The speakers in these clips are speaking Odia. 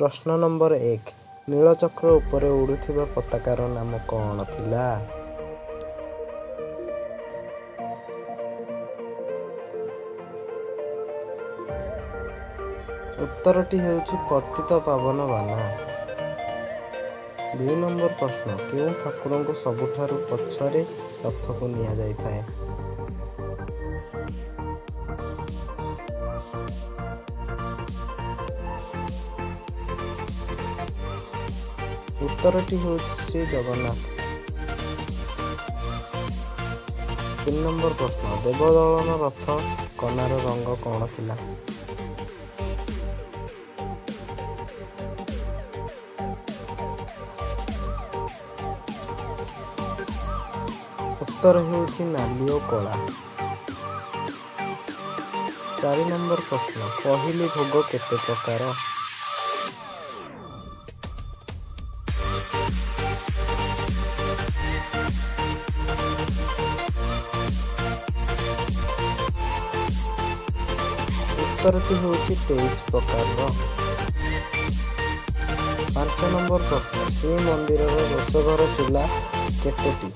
ପ୍ରଶ୍ନ ନମ୍ବର 1, ନୀଳଚକ୍ର ଉପରେ ଉଡ଼ୁଥିବା ପତାକାର ନାମ କ'ଣ ଥିଲା? ଉତ୍ତରଟି ହେଉଛି ପତିତ ପାବନ ବାନା। 2 ନମ୍ବର ପ୍ରଶ୍ନ, କେଉଁ ଠାକୁରଙ୍କୁ ସବୁଠାରୁ ପଛରେ ରଥକୁ ନିଆଯାଇଥାଏ? ଉତ୍ତରଟି ହେଉଛି ଶ୍ରୀ ଜଗନ୍ନାଥ। 3 ନମ୍ବର ପ୍ରଶ୍ନ, ଦେବଦଳନ ରଥ କନାର ରଙ୍ଗ କ'ଣ ଥିଲା? ଉତ୍ତର ହେଉଛି ନାଲି ଓ କଳା। 4 ନମ୍ବର ପ୍ରଶ୍ନ, ପହିଲି ଭୋଗ କେତେ ପ୍ରକାର? ଉତ୍ତରଟି ହେଉଛି 23 ପ୍ରକାରର। 5 ନମ୍ବର ପ୍ରଶ୍ନ, ଶ୍ରୀମନ୍ଦିରର ରୋଷଘର ଚୁଲା କେତୋଟି?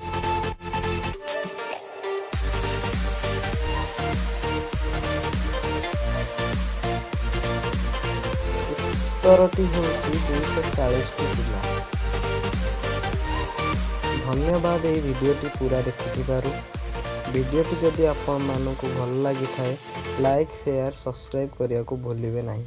ଉତ୍ତରଟି ହେଉଛି 240ଟି ଚୁଲା। ଧନ୍ୟବାଦ ଏହି ଭିଡ଼ିଓଟି ପୁରା ଦେଖିଥିବାରୁ। ଭିଡ଼ିଓଟି ଯଦି ଆପଣମାନଙ୍କୁ ଭଲ ଲାଗିଥାଏ, ଲାଇକ୍, ସେୟାର, ସବସ୍କ୍ରାଇବ୍ କରିବାକୁ ଭୁଲିବେ ନାହିଁ।